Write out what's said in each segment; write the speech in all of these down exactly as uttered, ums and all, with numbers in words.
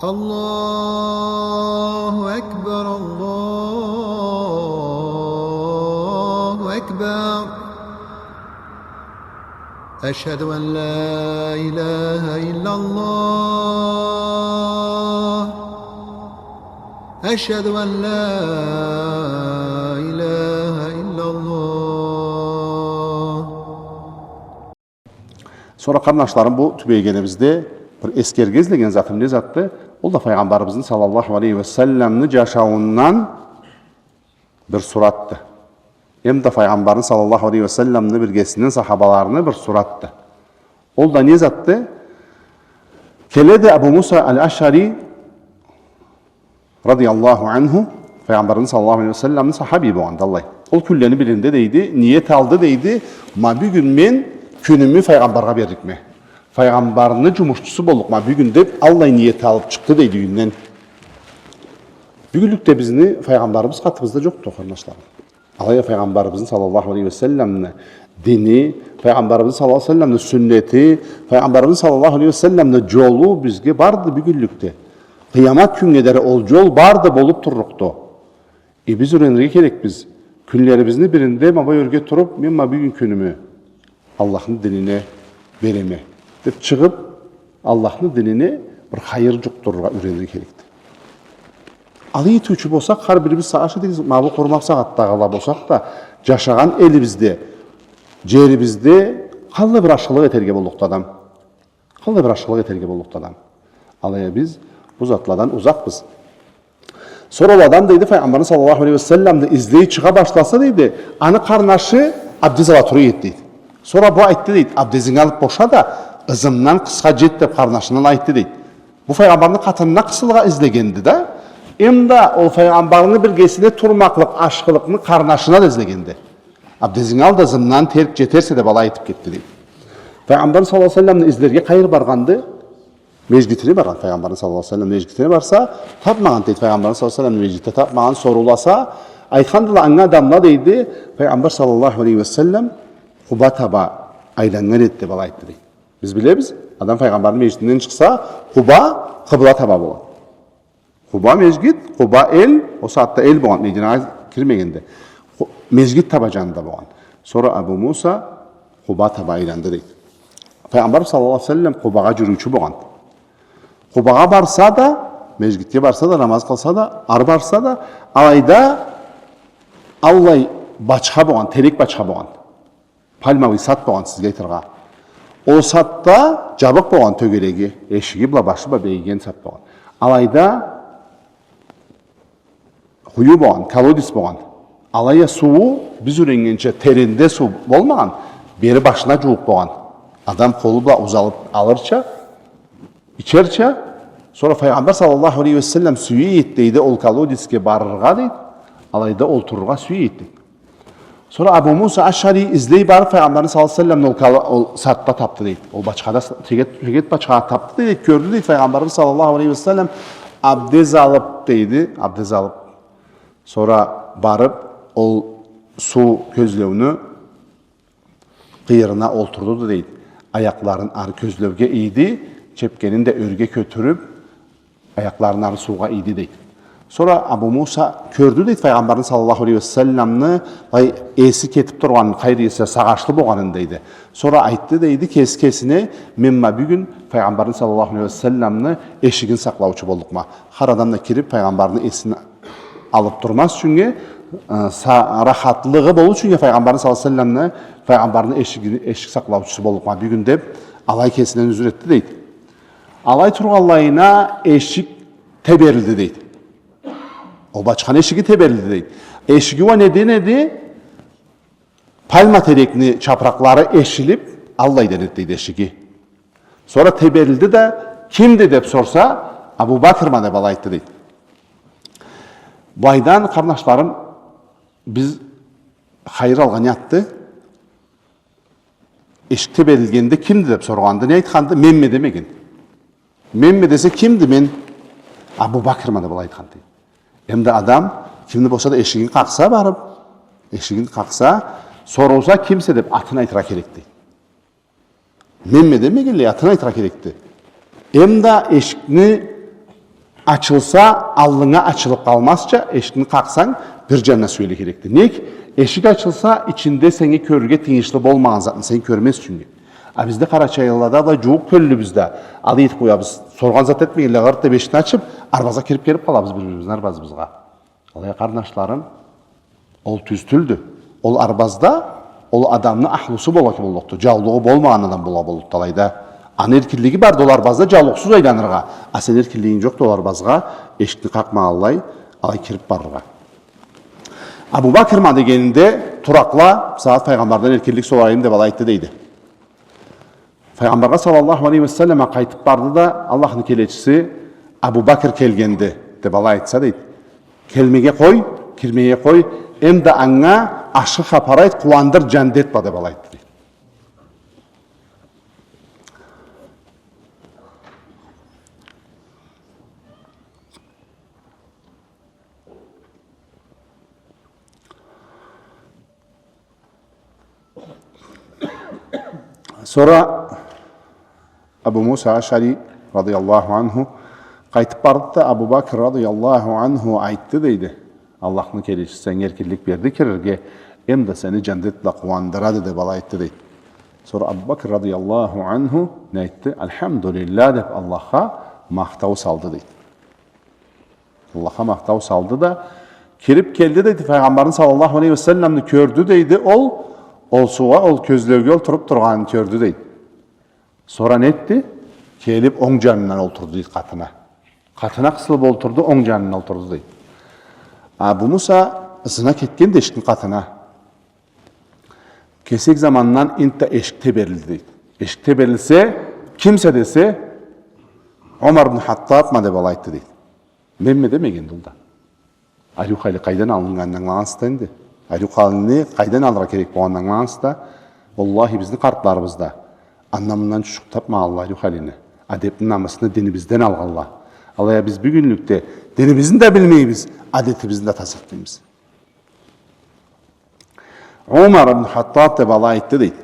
الله أكبر، الله أكبر. أشهد أن لا إله إلا الله. أشهد أن لا إله إلا الله. Сора, къарнашларым, бу тюбегенибизде бир эсгерирге излеген затым не затды? Ол да Файгъамбарыбызны саллаллаху алейхи ва салламны джашауундан бир суратды. Эм да Файгъамбарны саллаллаху алейхи ва салламны биргесинден сахабаларыны бир суратды. Ол да не затды? Келеди Абу Муса аль-Ашари радияллаху анху, Файгъамбарны саллаллаху алейхи ва салламны сахаби болгъанды аллай. Ол кюнлени биринде, дейди, ниет алды, дейди, ма бюгюн мен кюнюмю Файгъамбаргъа берликме. Файгъамбарны джумушчусу боллукъма бюгюн деб, аллай ниет алыб чыкъды, дейди, юйюнден. Бюгюнлюкде бизни Файгъамбарыбыз къатыбызда джокъду, къарнашларым. Алай а Файгъамбарыбызны саллаллаху алейхи ва салламны дини, Файгъамбарыбызны саллаллаху алейхи ва салламны сюннети, Файгъамбарыбызны саллаллаху алейхи ва салламны джолу бизге барды бюгюнлюкде. Къыямат кюннге дери ол джол барды, болуб турлукъду. Э, биз юренирге керекбиз. Кюнлерибизни биринде ма бу ёрге туруб, мен ма бюгюн кюнюмю Аллахны динине береме деб чыгъыб, Аллахны динине бир хайыр джукъдурургъа юренирге керекди. Алай этиучю болсакъ, хар бирибиз сагъыш этигиз, ма бу къуру бусагъатдагъыла болсакъ да, джашагъан элибизде, джерибизде къаллай бир ашхылыкъ этерге боллукъду адам. Къаллай бир ашхылыкъ этерге боллукъду адам. Алай а биз бу затладан узакъбыз. Сора ол адам, дейди, Файгъамбарны саллаллаху алейхи ва салламны излей чыгъа башласа, дейди, аны къарнашы абдез ала тура эди, дейди. Сора бу айтды, дейди, абдезинги алыб боша да, ызымдан къысха джет деб къарнашына айтды, дейди. Бу Файгъамбарны къатынына къысылыргъа излегенди да, эм да ол Файгъамбарны биргесине турмакълыкъ ашхылыкъны къарнашына да излегенди. Абдезинги ал да, ызымдан терк джетерсе деб алай айтыб кетди, дейди. Файгъамбарны саллаллаху алейхи ва салламны излерге къайры баргъанды? Межгитине баргъан Файгъамбарны саллаллаху алейхи ва саллам, межгитине барса, табмагъан, дейди, Файгъамбарны саллаллаху алейхи ва саллам, межгитде табмагъан, соруласа, айтхандыла анга адамла, дейди, Файгъамбар саллаллаху алейхи ва саллам Къуба таба айланнган эди деб алай айтды, дейди. Биз билебиз, адам Файгъамбарны межгитинден чыкъса, Къуба къыбла таба болгъан. Къуба межгит, Къуба эл, ол сагъатда эл болгъан, Мединагъа кирмегенди. Къу-, межгит таба джанында болгъан. Сора Абу Муса Къуба таба айланды, дейди. Файгъамбар саллаллаху алейхи ва саллам Къубагъа джюрюучю болгъан. Къубагъа барса да, межгитге барса да, намаз къылса да, ары барса да, алайда аллай бачха болгъан, терек бачха болгъан. Пальмовый сад болгъан, сизге айтыргъа. Ол садда джабыкъ болгъан тёгереги, эшиги бла башы бла бегиген сад болгъан. Алайда къую болгъан, колодец болгъан. Алай а сууу, биз юреннгенча, теренде суу болмагъан, бери башына джууукъ болгъан. Адам къолу бла узалыб алырча, ичерча, сора Файгъамбар саллаллаху алейхи ва саллам сюе эди, дейди, ол колодецге барыргъа, дейди, алайда олтурургъа сюе эди, дейди. Сора Абу Муса Ашари излей барыб, Файгъамбарны саллаллаху алейхи ва салламны ол кала-, ол садда табды, дейди. Ол бачхада с-, тёгет, тёгет бачхада табды, дейди, кёрдю, дейди, Файгъамбарыбыз саллаллаху алейхи ва саллам абдез алыб, дейди, абдез алыб. Сора барыб, ол суу кёзлеуню къыйырына олтурду, дейди. Аякъларын ары кёзлеуге ийди, чепкенин да ёрге кётюрюб, аякъларын ары суугъа ийди, дейди. Сора Абу Муса кёрдю, дейди, Файгъамбарны саллаллаху алейхи ва салламны былай эси кетиб тургъанын, къайры эсе сагъышлы болгъанын, дейди. Сора айтды, дейди, кеси кесине: «Мен ма бюгюн Файгъамбарны саллаллаху алейхи ва салламны эшигин сакълаучу боллукъма». Хар адам да кириб, Файгъамбарны эсин алыб турмаз ючюннге, э, са-, рахатлыгъы болур ючюннге Файгъамбарны саллаллаху алейхи ва салламны, Файгъамбарны эшигини, эшик сакълаучусу боллукъма бюгюн деб, алай кесинден юзюр этди, дейди. Алай тургъанлайына эшик теберилди, дейди. Ол бачханы эшиги теберилди, дейди. Эшиги уа неден эди? Пальма терекни чапыракълары эшилиб, аллайдан эди, дейди, эшиги. Сора теберилди да, «Кимди?» деб сорса, «Абу Бакрма» деб алай айтды, дейди. Былайдан, къарнашларым, биз хайыр алгъан затды. Эшик теберилгенде, «Кимди?» деб соргъанды, не айтханды? «Менме» демеген. «Менме» десе, «Кимди?» «Мен Абу Бакрма» деб алай айтхан, дейди. Эм да адам кимни болса да эшигин къакъса барыб, эшигин къакъса, сорулса, «Кимсе?» деб, атын айтыргъа керекди. «Менме» демегенлей, атын айтыргъа керекди. Эм да эшикни Ачылса, аллынга ачылыб къалмазча, эшикни къакъсанг, бир джанына сюелирге керекди. Нек? Эшик ачылса, ичинде сеннге кёрюрге тыйыншлы болмагъан затны сен кёрмез ючюннге. А бизде, къарачайлылада, былай джууукъ кёллюбюз да, алай этиб къоябыз. Соргъан зат этмегенлей, гъырт деб эшикни ачыб, арбазгъа кириб келиб къалабыз бир-бирибизни арбазыбызгъа. Алай а, къарнашларым, ол тюз тюлдю. Ол арбазда ол адамны ахлусу бола боллукъду. Джаулугъу болмагъан адам бола боллукъду алайда. Аны эркинлиги барды ол арбазда джаулукъсуз айланыргъа. А сени эркинлигинг джокъду ол арбазгъа, эшикни къакъмагъанлай, алай кириб барыргъа. Абу Бакр ма дегенинде туракъла, бусагъат Файгъамбардан эркинлик сорайым деб алай айтды, дейди. Файгъамбаргъа саллаллаху алейхи ва саллам къайтыб барды да, Аллахны келечиси, Абу Бакр келгенди, деб алай айтса, дейди. Келмеге къой, кирмеге къой, эм да анга ашхы хапар айт, къууандыр, джандет бла, деб алай айтды, дейди. Сора Абу Муса Ашари радияллаху анху къайтыб барды да, Абу Бакр радияллаху анху айтды, дейди. Аллахны келечиси санга эркинлик берди кирирге, эм да сени джандет бла къууандырады, деб алай айтды, дейди. Сора Абу Бакр радияллаху анху не айтды? Альхамдулиллах, деб Аллахха махтау салды, дейди. Аллахха махтау салды да, кириб келди, дейди, Файгъамбарны саллаллаху алейхи ва салламны кёрдю, дейди, ол, ол суугъа, ол кёзлеуге ол туруб тургъанын кёрдю, дейди. Сора нетди? Келиб онг джанындан олтурду, дейди, къатына. Къатына къысылыб олтурду, онг джанындан олтурду, дейди. Абу Муса ызына кетгенди эшикни къатына. Кесек замандан энтда эшик теберилди, дейди. Эшик теберилсе, кимсе десе, Умар ибн Хаттаб ма деб алай айтды, дейди. Менме демегенди ол да. Ариу халини къайдан алыннганын ангылагъансыз да энди. Ариу халини къайдан алыргъа керек болгъанын ангылагъансыз да. Уаллахи, бизни къартларыбыз да андан-мындан чучукъ табмагъанла ариу халини. Адебни, намысны динибизден алгъанла. Алай а биз бюгюнлюкде динибизни да билмейбиз, адетибизни да тасдыкълайбыз. Умар ибн Хаттаб деб алай айтды, дейди.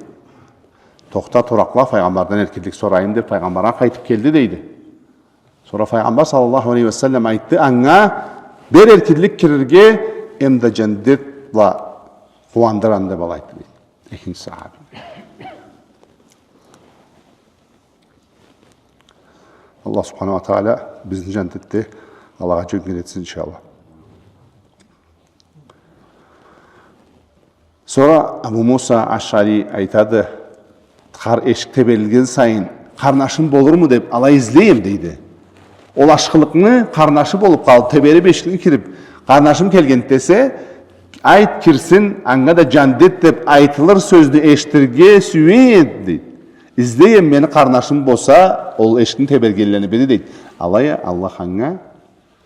Тохта, туракъла, Файгъамбардан эркинлик сорайым деб, Файгъамбаргъа къайтыб келди, дейди. Сора Файгъамбар саллаллаху алейхи ва саллам айтды анга: «Бер эркинлик кирирге, эм да джандет бла къууандыр аны», — деб алай айтды, дейди. Экинчи сахаби. Аллах субханаху ва тааля бизни джандетде алагъа джёнгер этсин, иншаллах. Сора Абу Муса Ашари айтады: «Къар-, эшик теберилген сайын, къарнашым болурму деб, алай излейме», — дейди. Ол ашхылыкъны, къарнашы болуб къалыб, тебериб эшикни кириб, «Къарнашым келгенди» десе, «Айт, кирсин, анга да джандет деб айтылыр сёзню эшитирге сюеме», — дейди. «Излейме, мени къарнашым болса, ол эшикни тебергенлени бири», — дейди. Алай а Аллах анга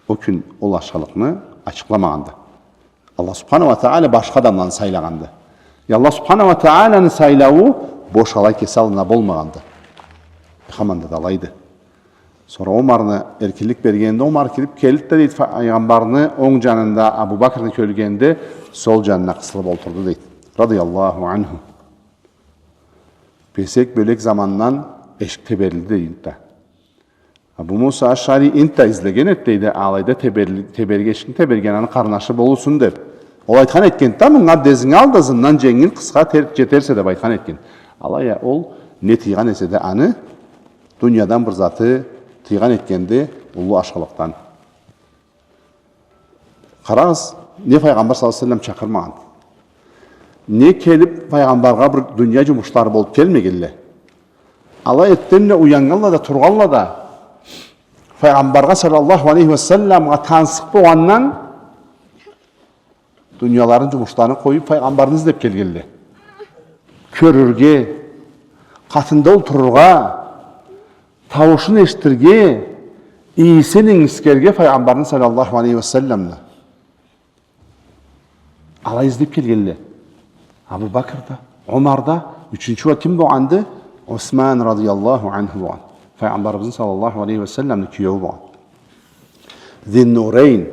ол кюн ол ашхылыкъны ачыкъламагъанды. Аллах субханаху ва тааля башха адамланы сайлагъанды. Э, Аллах субханаху ва тааляны сайлауу бош алай кеси аллына болмагъанды. Хаманда да алайды. Сора Умарны эркинлик бергенде, Умар кириб келди да, дейди, Файгъамбарны онг джанында Абу Бакрны кёргенде, сол джанына къысылыб олтурду, дейди. Радияллаху анху. Кесек бёлек замандан эшик теберилди, дейди да. Абу Муса Ашари энтда излеген эди, дейди, алайда теберли-, теберге-, эшикни теберген аны къарнашы болурсун деб. Ол айтхан этгенди да, мынга дезинг ал да, ызындан дженгил, къысха тер-, джетерсе деб айтхан этген. Алай а ол не тыйгъан эсе да аны, дуниядан бир заты тыйгъан этгенди, уллу ашхылыкъдан. Къарагъыз, не Файгъамбар саллаллаху алейхи ва саллам чакъырмагъан, не келиб Файгъамбаргъа бир дуния джумушлары болуб келмегенле. Ала эртденле уяннганла да, тургъанла да, Файгъамбаргъа саллаллаху алейхи ва салламгъа тансыкъ болгъандан, дунияларын, джумушларын къоюб, Файгъамбарны излеб келгенле. Кёрюрге, къатында олтурургъа, тауушун эшитирге, ийисин ингискерге Файгъамбарны саллаллаху алейхи ва салламны. Алай излеб келгенле. Абу Бакр да, Умар да, ючюнчю уа ким болгъанды? Осман радияллаху анху болгъан. Файгъамбарыбызны саллаллаху алейхи ва салламны киеую болгъан. Зиннурейн.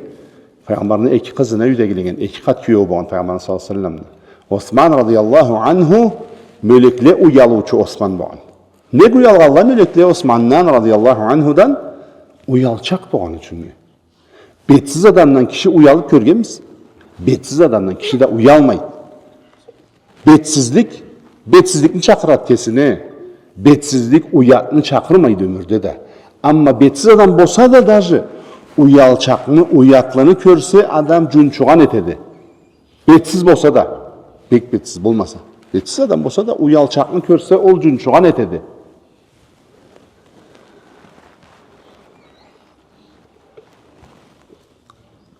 Файгъамбарны эки къызына юйдегилеген, эки къат киеую болгъан Файгъамбарны саллаллаху алейхи ва салламны. Осман радияллаху анху, мёлекле уялыучу Осман болгъан. Нек уялгъанла мёлекле Османдан радияллаху анхудан? Уялчакъ болгъаны ючюн. Бетсиз адамдан киши уялып кёргенмисиз? Бетсиз адамдан киши да уялмай. Бетсизлик, бетсизликни чакъырады кесине. Бетсизлик уятны чакъырмайды ёмюрде да. Амма бетсиз адам болса да, даже уялчакъны, уятлыны кёрсе, адам джунчугъан этеди. Бетсиз болса да, бек бетсиз болмаса. Бетсиз адам болса да, уялчакъны кёрсе, ол джунчугъан этеди.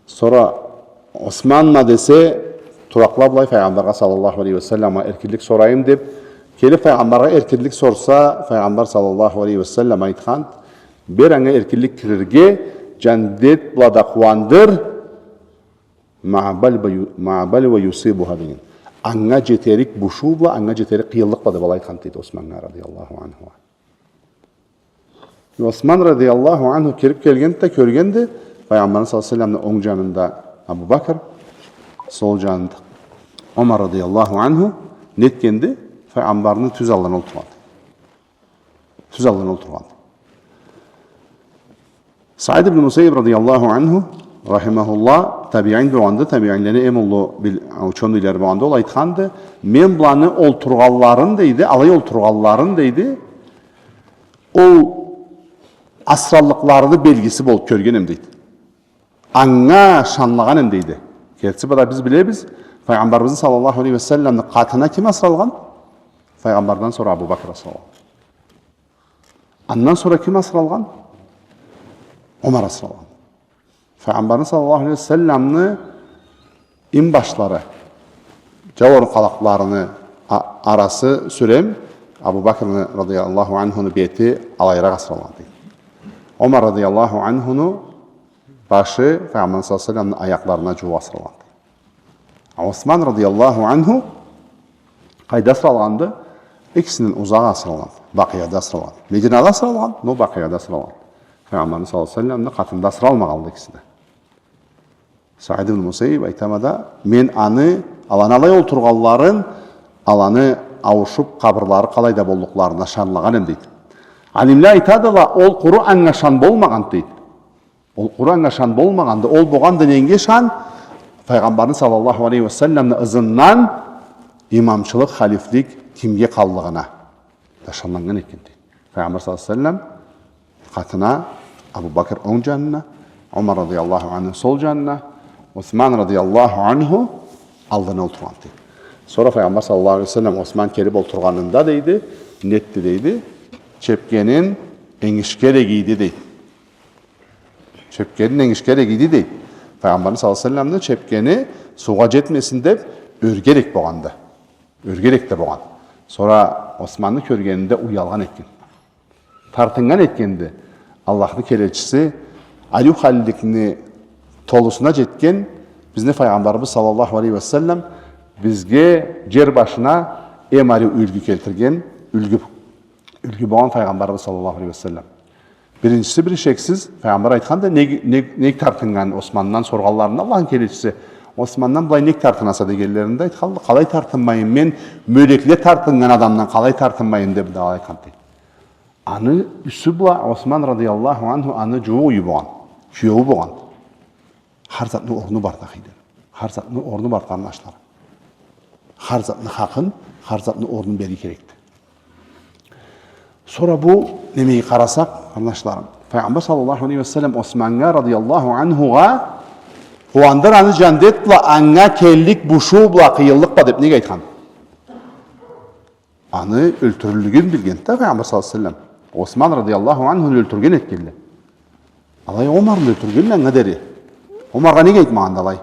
Сора Осман ма десе, туракъла былай Файгъамбаргъа саллаллаху алейхи ва салламгъа эркинлик сорайым деп, келип Файгъамбаргъа эркинлик сорса, Файгъамбар саллаллаху алейхи ва саллам айтхан: «Бер анга эркинлик кирирге, джандет бла да къууандыр, ма бал ва ю-, ма бал ва юсибуха», деген. Анга джетерик бушуу бла, анга джетерик къыйынлыкъ бла деп алай айтхан дейди Османнга радияллаху анхугъа. Осман радияллаху анху кирип келгенди да, кёргенди, Файгъамбарны саллаллаху алейхи ва салламны онг джанында Абу Бакр, сол джанында Омар радияллаху анху, нетгенди, Файгъамбарны тюз аллына олтургъанды. Тюз аллына олтургъанды. Саид ибн Мусайиб радияллаху анху, рахимахуллах, табиин болгъанды, табиинлени эм уллу бил-, учёныйлары болгъанды, ол айтханды, мен буланы олтургъанларын, дейди, алай олтургъанларын, дейди, ол асыраллыкъларыны белгиси болуп кёргенем, дейди. Анга ышанлагъан эм, дейди. Кертиси бла да биз билебиз, Файгъамбарыбызны саллаллаху алейхи ва салламны къатына ким асыралгъан? Файгъамбардан сора Абу Бакр асыралгъан. Андан сора ким асыралгъан? Омар асыралгъан. Файгъамбарны саллаллаху алейхи ва салламны инбашлары, джауурун къалакъларыны а-, арасы сюрем, Абу Бакрны радияллаху анхуну бети алайыракъ асыралгъан, дейди. Омар радияллаху анхуну башы Файгъамбарны саллаллаху алейхи ва салламны аякъларына джууукъ асыралгъан, дейди. А Осман радияллаху анху къайда асыралгъанды? Экисинден узакъ асыралгъан. Бакъияда асыралгъан. Мединада асыралгъан, но Бакъияда асыралгъан. Файгъамбарны саллаллаху алейхи ва салламны къатында асыралмагъанды экиси да. Саид ибн Мусайиб айтама да, мен аны, аланы алай олтургъанларын, аланы ауушуп, къабырлары къалайда боллукъларына ышанлагъан эм, дейди. Алимле айтадыла, ол къуру анга ышан болмагъанды, дейди. Ол къуру анга ышан болмагъанды, ол болгъанды ненге ышан? Файгъамбарны саллаллаху алейхи ва салламны ызындан имамчылыкъ, халифлик кимге къаллыгъына да ышанланнган экен, дейди. Файгъамбар саллаллаху алейхи ва саллам къатына Абу Бакр онг джанына, Омар радияллаху анху сол джанына, Осман радияллаху анху аллына олтургъан, дейди. Сора Файгъамбар саллаллаху алейхи ва саллам Осман келип олтургъанында, дейди, нетди, дейди, чепкенин энгишгерек ийди, дейди. Чепкенин энгишгерек ийди, дейди. Файгъамбарны саллаллаху алейхи ва салламны чепкени суугъа джетмесин деп ёргерек болгъанды. Ёргерек да болгъан. Сора Османны кёргенинде уялгъан экен. Тартыннган этгенди. Аллахны келечиси, ариу халиликни толусуна джетген бизни Файгъамбарыбыз саллаллаху алейхи ва саллам бизге джер башына эм ариу юлгю келтирген, юлгю, юлгю болгъан Файгъамбарыбыз саллаллаху алейхи ва саллам. Биринчиси, бир шексиз, Файгъамбар айтханды, нек, нек, нек тартыннган Османдан соргъанларында, Аллахны келечиси, Османдан былай нек тартынаса дегенлеринде айтханды, къалай тартынмайым мен, мёлекле тартыннган адамдан къалай тартынмайым деп да айтханды. Аны юсю бла Осман радияллаху анху аны джууукъ юйю болгъан, киеую болгъан. Хар затны орну бар, ахыйден. Хар затны орну бар, къарнашлар. Хар затны хакъын, хар затны орнун берирге керекди. Сора бу немеге къарасакъ, къарнашларым, Файгъамбар саллаллаху алейхи ва саллам Османнга радияллаху анхугъа къууандыр аны джандет бла, анга келлик бушуу бла, къыйынлыкъ бла деп нек айтхан? Аны ёлтюрюллюгюн билген да Файгъамбар саллаллаху алейхи ва саллам. Осман радияллаху анхуну ёлтюрген этгенле. Алай Омарны ёлтюргенле анга дери. Омаргъа нек айтмагъанды алай?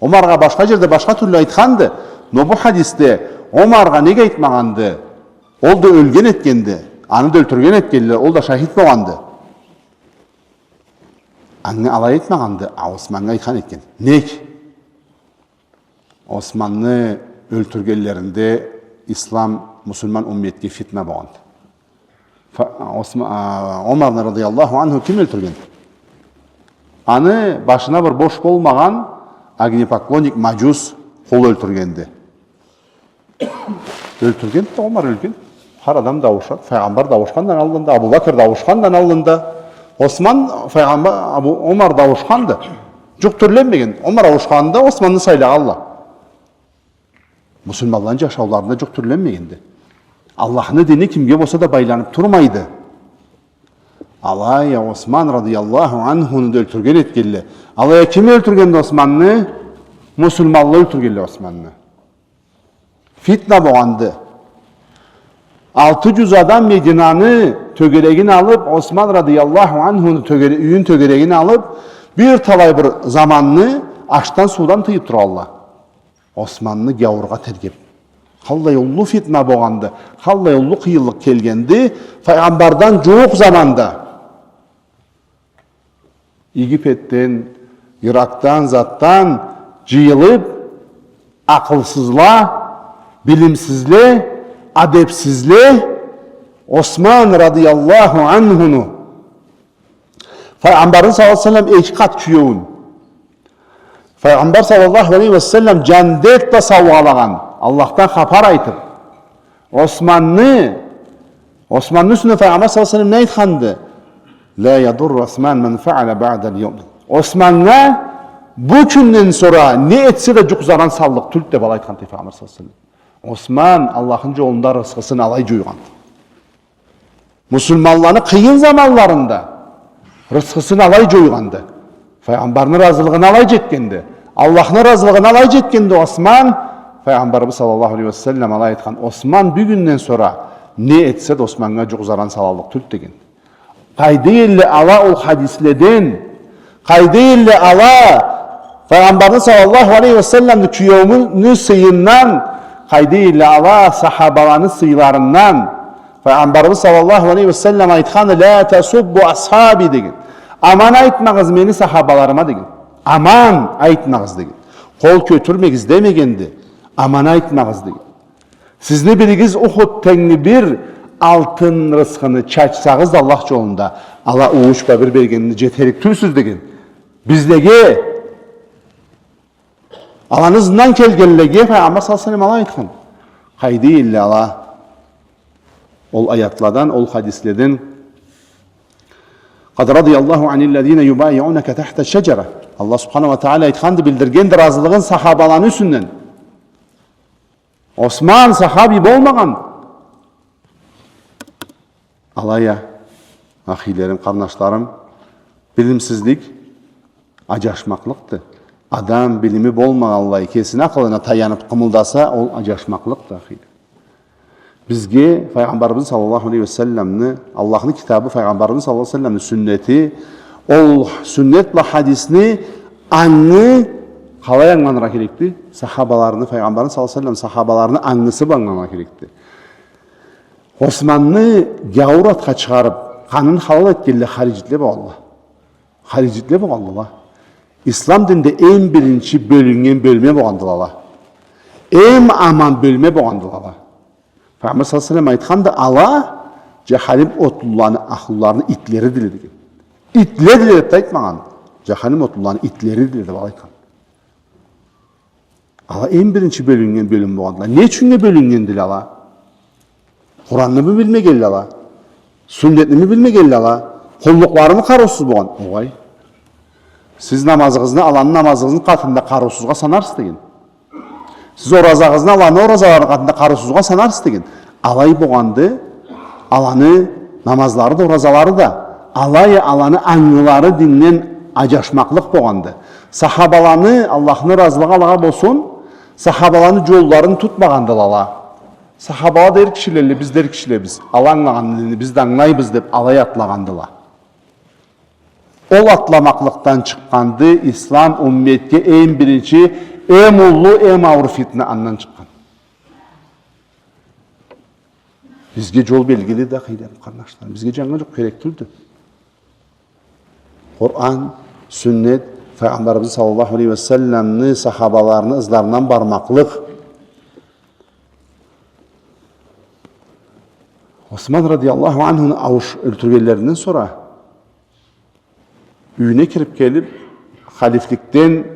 Омаргъа башха джерде башха тюрлю айтханды. Но бу хадисде Омаргъа нек айтмагъанды? Ол да ёлген этгенди. Аны да ёлтюрген этгенле, ол да шахид болгъанды. Анга алай айтмагъанды, а Османнга айтхан этген. Нек? Османны ёлтюргенлеринде ислам, муслиман умметге фитна болгъанды. Фа-, Осма-, а, Омарны радияллаху анху ким ёлтюрген? Аны башына бир бош болмагъан огнепоклонник, маджус къул ёлтюргенди. Ёлтюрген да Омар ёлген. Хар адам да ауушхан, Файгъамбар да ауушхан да аны аллында, Абу Бакр да ауушхан да аны аллында. Осман, файгъамбар, Абу Омар да ауушханды. Джукъ тюрленмеген. Омар ауушханында Османны сайлагъанла. Муслиманланы джашауларында джукъ тюрленмегенди. Аллахны дини кимге болса да байланыб турмайды. Алай а Осман радыяллаху анхуну да ёлтюрген этгенле. Алай а ким ёлтюргенди Османны? Муслиманла ёлтюргенле Османны. Фитна богъанды. Алты джюз адам Мединаны тёгерегин алыб, Осман радыяллаху анхуну тёгере-, юйюн тёгерегин алыб, бир талай бир заманны ашдан, суудан тыйыб туралла. Османны гяуургъа тергеб. Къаллай уллу фитна богъанды, къаллай уллу къыйынлыкъ келгенди, файгъамбардан джууукъ заманда. Египетден, Иракдан, затдан джыйылыб, акъылсызла, билимсизле, адебсизле, Осман радыяллаху анхуну. Файгъамбарны саллаллаху алейхи ва саллам эки къат кюеуюн. Файгъамбар саллаллаху алейхи ва саллам джандет да саугъалагъан, Аллахдан хапар айтыб. Османны, Османны юсюне Файгъамбар саллаллаху алейхи ва саллам не айтханды? «Ла ядурру Осман ман фаала баъдал яум». Османнга бу кюнден сора не этсе да джукъ заран саллыкъ тюлдю деб алай айтханды Файгъамбар саллаллаху алейхи ва саллам. Осман Аллахны джолунда рысхысын алай джойгъанды. Муслиманланы къыйын заманларында рысхысын алай джойгъанды. Файгъамбарны разылыгъына алай джетгенди. Аллахны разылыгъына алай джетгенди Осман. Файгъамбарыбыз саллаллаху алейхи ва саллам алай айтхан: «Осман бюгюнден сора не этсе да Османнга джукъ заран салаллыкъ тюлдю», — деген. Къайда эдиле ала ол хадиследен? Къайда эдиле ала Файгъамбарны саллаллаху алейхи ва салламны кюеуюню сыйындан? Къайда эдиле ала сахабаланы сыйларындан? Файгъамбарыбыз саллаллаху алейхи ва саллам айтханды: «Ла тасуббу асхаби», — деген. «Аман айтмагъыз мени сахабаларыма», — деген. «Аман айтмагъыз», — деген. «Къол кётюрмегиз», — демегенди. «Аман айтмагъыз», — деген. Сизни биригиз Ухуд тенгли бир алтын рысхыны чачсагъыз да Аллах джолунда, ала ууучба бир бергенни джетерик тюлсюз деген. Бизлеге, аланы ызындан келгенлеге Файгъамбар саллаллаху алейхи ва саллам алай айтхан. Къайда эдиле ала ол аятладан, ол хадиследен? «Къад радияллаху аниллязина юбайиунка тахта шаджара». Аллах субханаху ва тагъала айтханды, билдиргенди разылыгъын сахабаланы юсюнден. Осман сахаби болмагъан. Алай а, ахийлерим, къарнашларым, билимсизлик аджашмакълыкъды. Адам билими болмагъанлай, кесини акъылына таяныб къымылдаса, ол аджашмакълыкъды, ахийлер. Бизге Файгъамбарыбыз саллаллаху алейхи ва салламны, Аллахны китабы, Файгъамбарыбыз саллаллаху алейхи ва салламны сюннети, ол сюннет бла хадисни ангы къалай ангыланыргъа керекди? Сахабаларыны, Файгъамбарны саллаллаху алейхи ва саллам сахабаларыны ангысы бла ангыланыргъа керекди. Османны гяуур атха чыгъарыб, къанын халал этгенле хариджитле болгъанла. Хариджитле болгъанла. Ислам динде эм биринчи бёлюннген бёлме болгъандыла ала. Эм аман бёлме болгъандыла ала. Файгъамбар саллаллаху алейхи ва саллам айтханды, ала джаханим отлуланы ахлуларыны итлеридиле деген. Итледиле деб да айтмагъан. Джаханим отлуланы итлеридиле деб алай айтхан. Ала эм биринчи бёлюннген бёлюм болгъандыла. Не ючюннге бёлюннгендиле ала? Къураннымы билмегенле ала? Сюннетними билмегенле ала? Къуллукъларымы къарыусуз болгъан? Огъай. Сиз намазыгъызны, аланы намазыгъызны къатында къарыусузгъа санарсыз деген. Сиз оразагъызны, аланы оразаларыны къатында къарыусузгъа санарсыз деген. Алай болгъанды, аланы намазлары да, оразалары да, алай а аланы ангылары динден аджашмакълыкъ болгъанды. Сахабаланы, Аллахны разылыгъы алагъа болсун, сахабаланы джолларын тутмагъандыла ала. Сахабала да эр кишилелле, биз да эр кишилебиз. Ала ангылагъан динни биз да ангылайбыз деб, алай атлагъандыла. Ол атламакълыкъдан чыкъгъанды ислам умметге эм биринчи, эм уллу, эм ауур фитна андан чыкъгъан. Бизге джол белгилиди, ахийлерим, къарнашларым. Бизге джангы джукъ керек тюлдю. Къуран, сюннет, Файгъамбарыбыз саллаллаху алейхи ва салламны, сахабаларыны ызларындан бармакълыкъ. Осман радияллаху анхуну ауш-, ёлтюргенлеринден сора юйюне кириб келиб, халифликден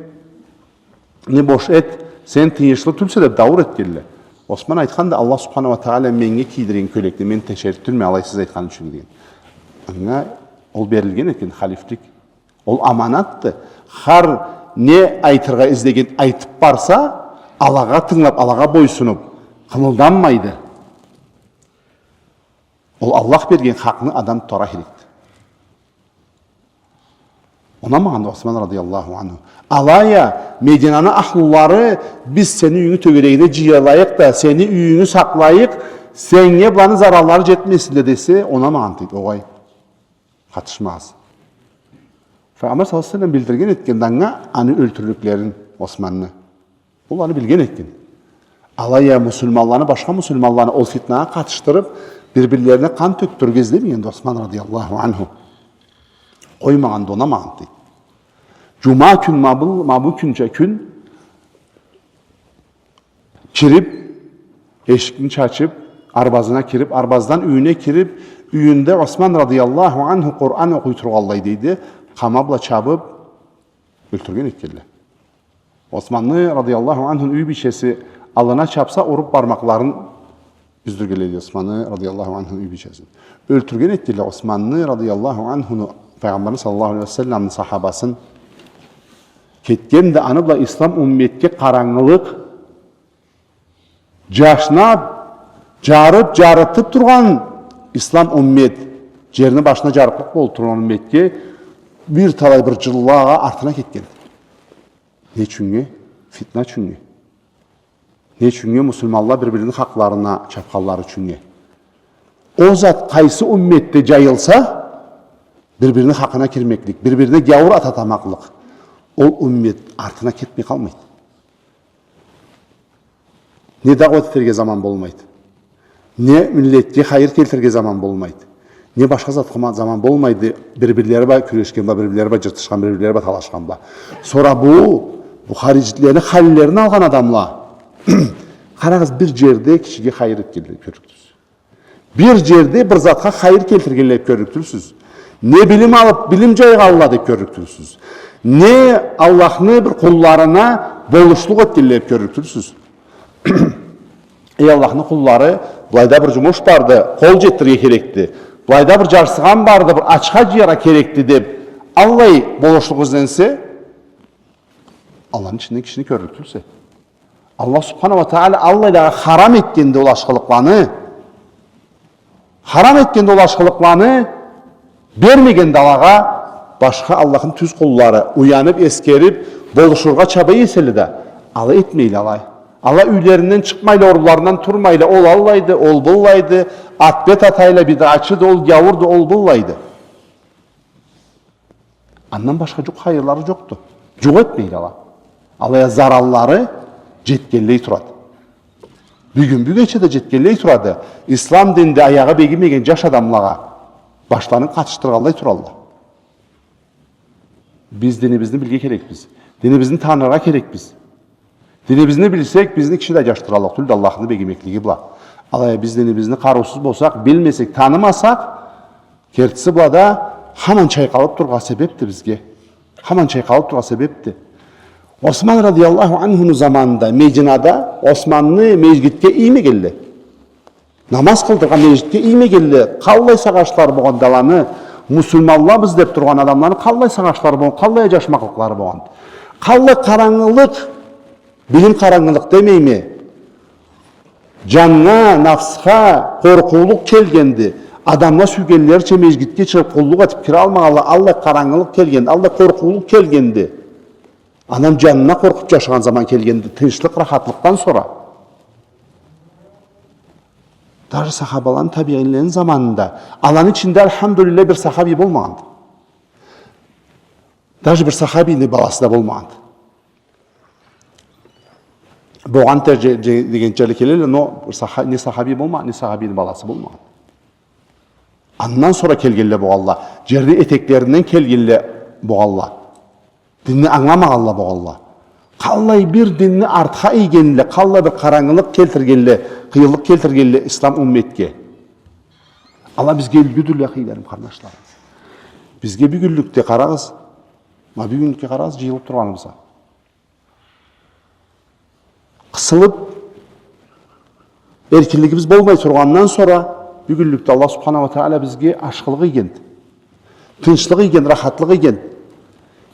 не бош эт, сен тыйыншлы тюлсе деб дауур этгенле. Осман айтханды, Аллах субханаху ва тагъала меннге кийдирген кёлекни мен тешерик тюлме, алай сиз айтхан ючюн деген. Анга Ол берилген экен халифлик. Ол аманатды. Хар не айтыргъа излеген айтып барса, алагъа тынгылап, алагъа бойсунуп, къымылданмайды. Ол Аллах берген хакъны адам тутаргъа керекди. Унамагъанды Осман радияллаху анху. Алай а Мединаны ахлулары: «Биз сени юйюнгю тёгерегине джыйылайыкъ да, сени юйюнгю сакълайыкъ, сеннге быланы зараллары джетмесинле», — десе, унамагъанды, дейди, огъай. Къатышмагъыз. Файгъамбар саллаллаху алейхи ва саллам билдирген этгенди анга аны ёлтюрлюклерин Османны. Ол аны билген экен. Алай а муслиманланы, башха муслиманланы ол фитнагъа къатышдырып, бир-бирлерине къан тёкдюрюрге излемегенди Осман радияллаху анху. Къоймагъанды, унамагъанды, дейди. Джума кюн, ма бу, ма бу кюнча кюн кирип, эшикни чачып, арбазына кирип, арбаздан юйюне кирип, юйюнде Осман радияллаху анху Къуран окъуй тургъанлай, дейди, къама бла чабып, ёлтюрген этгенле. Османны радияллаху анхуну юй бийчеси аллына чапса, уруп бармакъларын юздюргенле, дейди, Османны радияллаху анхуну юй бийчесин. Ёлтюрген этгенле Османны радияллаху анхуну, Файгъамбарны саллаллаху алейхи ва салламны сахабасын. Кетгенди аны бла ислам умметге къарангылыкъ, джашнап, джарып, джарытып тургъан ислам уммет, джерни башына джарыкълыкъ болуп тургъан умметге бир талай бир джыллагъа артына кетгенди. Не ючюннге? Фитна ючюннге. Не ючюннге? Муслиманла бир-бирини хакъларына чапханлары ючюннге. Ол зат къайсы умметде джайылса, бир-бирини хакъына кирмеклик, бир-бирине гяуур ат атамакълыкъ, ол уммет артына кетмей къалмайды. Не дауат этерге заман болмайды. Не миллетге хайыр келтирирге заман болмайды. Не башха затха ма-, заман болмайды. Бир-бирлери бла кюрешген бла, бир-бирлери бла джыртышхан, бир-бирлери бла талашхан бла. Сора бу, бу хариджитлени халлерин алгъан адамла. Къарагъыз, бир джерде кишиге хайыр этгенле кёрлюкдюрсюз. Бир джерде бир затха хайыр келтиргенле кёрлюкдюрсюз. Не билим алып, билим джайгъанла деп кёрлюкдюрсюз. Не Аллахны бир къулларына болушлукъ этгенле деп кёрлюкдюрсюз. Эй Аллахны къуллары, былайда бир джумуш барды, къол джетдирирге керекди. Былайда бир джарсыгъан барды, бир ачха джыяргъа керекди деп, аллай болушлукъ изленсе, Аллахны ичинден кишини кёрлюк тюлсе. Аллах субхана ва тагъала аллайлагъа харам этгенди ол ашхылыкъланы. Харам этгенди ол ашхылыкъланы, бермегенди алагъа башха Аллахны тюз къуллары, уянып, эсгерип, болушургъа чаба эселе да, ала этмейле алай. Ала юйлеринден чыкъмайла, орунларындан турмайла, ол аллайды, ол быллайды, атбет атайла, бидъатчыды, ол гяуурду, ол быллайды. Андан башха джукъ хайырлары джокъду. Джукъ этмейле ала. Алай а зараллары джетгенлей турады. Бюгюн-бюгече да джетгенлей турады. Ислам динде аягъы бегимеген джаш адамлагъа башларын къатышдыргъанлай туралла. Биз динибизни билирге керекбиз. Динибизни таныргъа керекбиз. Динибизни билсек, бизни киши да аджашдыраллыкъ тюлдю Аллахны бегимеклиги бла. Алай а биз динибизни къарыусуз болсакъ, билмесек, танымасакъ, кертиси бла да хаман чайкъалып тургъа себепди бизге. Хаман чайкъалып тургъа себепди. Осман радияллаху анхуну заманында Мединада Османны межгитге иймегенле. Намаз къылдыргъа межгитге иймегенле, къаллай сагъышлары болгъанды аланы, муслиманлабыз деп тургъан адамланы къаллай сагъышлары болгъан, къаллай аджашмакълыкълары болгъан. Къаллай къарангылыкъ, билим къарангылыкъ демейме. Джаннга, нафсха къоркъуулукъ келгенди. Адамла сюйгенлерича межгитге чыгъып къуллукъ этип кире алмагъанла, аллай къарангылыкъ келгенди, аллай къоркъуулукъ келгенди. Адам джанына къоркъуп джашагъан заман келгенди, тынчлыкъ, рахатлыкъдан сора. Даже сахабаланы, табиинлени заманында, аланы ичинде, альхамдулиллях, бир сахабий болмагъанды. Даже бир сахабийни баласы да болмагъанды. Болгъан тер-, дже-, дже-, дегенча келелле, но бир саха-, не сахабий болмагъан, не сахабийни баласы болмагъан. Андан сора келгенле болгъанла, джерни этеклеринден келгенле болгъанла. Динни ангыламагъанла болгъанла. Къаллай бир динни артха ийгенле, къаллай бир къарангылыкъ келтиргенле, къыйынлыкъ келтиргенле ислам умметге. Ала бизге юлгюдюлле, ахыйларым, къарнашларым. Бизге бюгюнлюкде къарагъыз. Ма бюгюнлюкге къарагъыз, джыйылып тургъаныбызгъа. Къысылып, эркинлигибиз болмай тургъандан сора, бюгюнлюкде Аллах субхана ва тагъала бизге ашхылыкъ ийгенди. Тынчлыкъ ийген, рахатлыкъ ийген,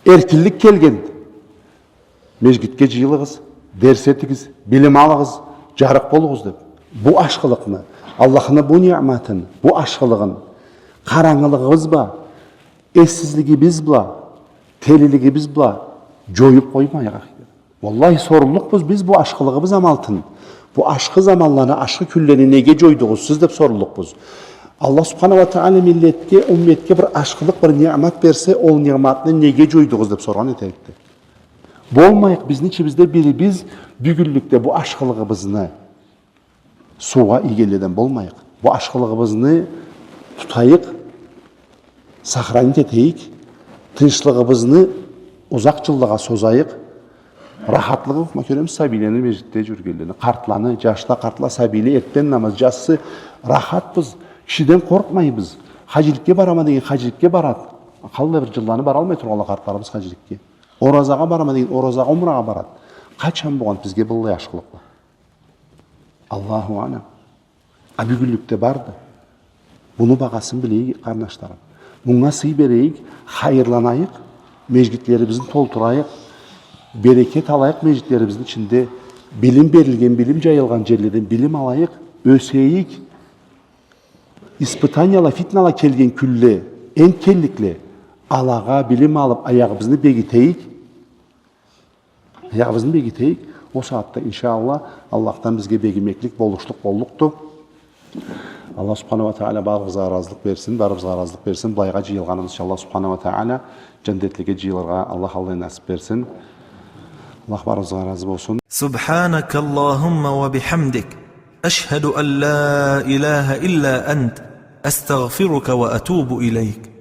эркинлик келген. Межгитге джыйылыгъыз, дерс этигиз, билим алыгъыз, джарыкъ болугъуз деб. Бу ашхылыкъны, Аллахны бу ниъматын, бу ашхылыгъын къарангылыгъыбыз бла, эссизлигибиз бла, телилигибиз бла джоюб къоймайыкъ, ахиле. Уаллахи, соруллукъбуз биз бу ашхылыгъыбыз амалтын. Бу ашхы заманланы, ашхы кюнлени неге джойдугъуз сиз деб соруллукъбуз. Аллах Субханаху уа Тагъала миллетге, умметге бир ашхылыкъ, бир ниъмат берсе, ол ниъматны неге джойдугъуз деб соргъан этерикди. Болмайыкъ бизни ичибизде бирибиз бюгюнлюкде бу ашхылыгъыбызны суугъа ийгенледен болмайыкъ. Бу ашхылыгъыбызны тутайыкъ, сохранить этейик, тынчлыгъыбызны узакъ джыллагъа созайыкъ. Рахатлыгъы, ма, кёребиз сабийлени, межгитде джюрюгенлени, къартланы, джашла, къартла, сабийле, эртден намаз, джассы, рахатбыз, кишиден къоркъмайбыз. Хаджиликге барама деген хаджиликге барад. Къаллай бир джылланы баралмай тургъанла къартларыбыз хаджиликге. Оразагъа барама деген оразагъа, умрагъа барад. Къачан болгъан бизге быллай ашхылыкъла? Аллаху аълам. А бюгюнлюкде барды. Муну багъасын билейик, къарнашларым. Мунга сый берейик, хайырланайыкъ, межгитлерибизни толтурайыкъ, берекет алайыкъ межгитлерибизни ичинде, билим берилген, билим джайылгъан джерледен билим алайыкъ, ёсейик. Испытанияла, фитнала келген кюнле, энтда келликле, алагъа билим алыб, аягъыбызны бегитейик. Аягъыбызны бегитейик. Ол сагъатда, иншаАллах, Аллахдан бизге бегимеклик, болушлукъ боллукъду. Аллах Субханаху уа Тагъала барыбызгъа разылыкъ берсин, барыбызгъа разылыкъ берсин. Былайгъа джыйылгъаныбыз ючюн Аллах Субханаху уа Тагъала джандетлеге джыйылыргъа Аллах аллай насыб берсин. Аллах барыбызгъа разы болсун. سبحانك اللهم وبحمدك، أشهد أن لا إله إلا أنت، أستغفرك وأتوب إليك.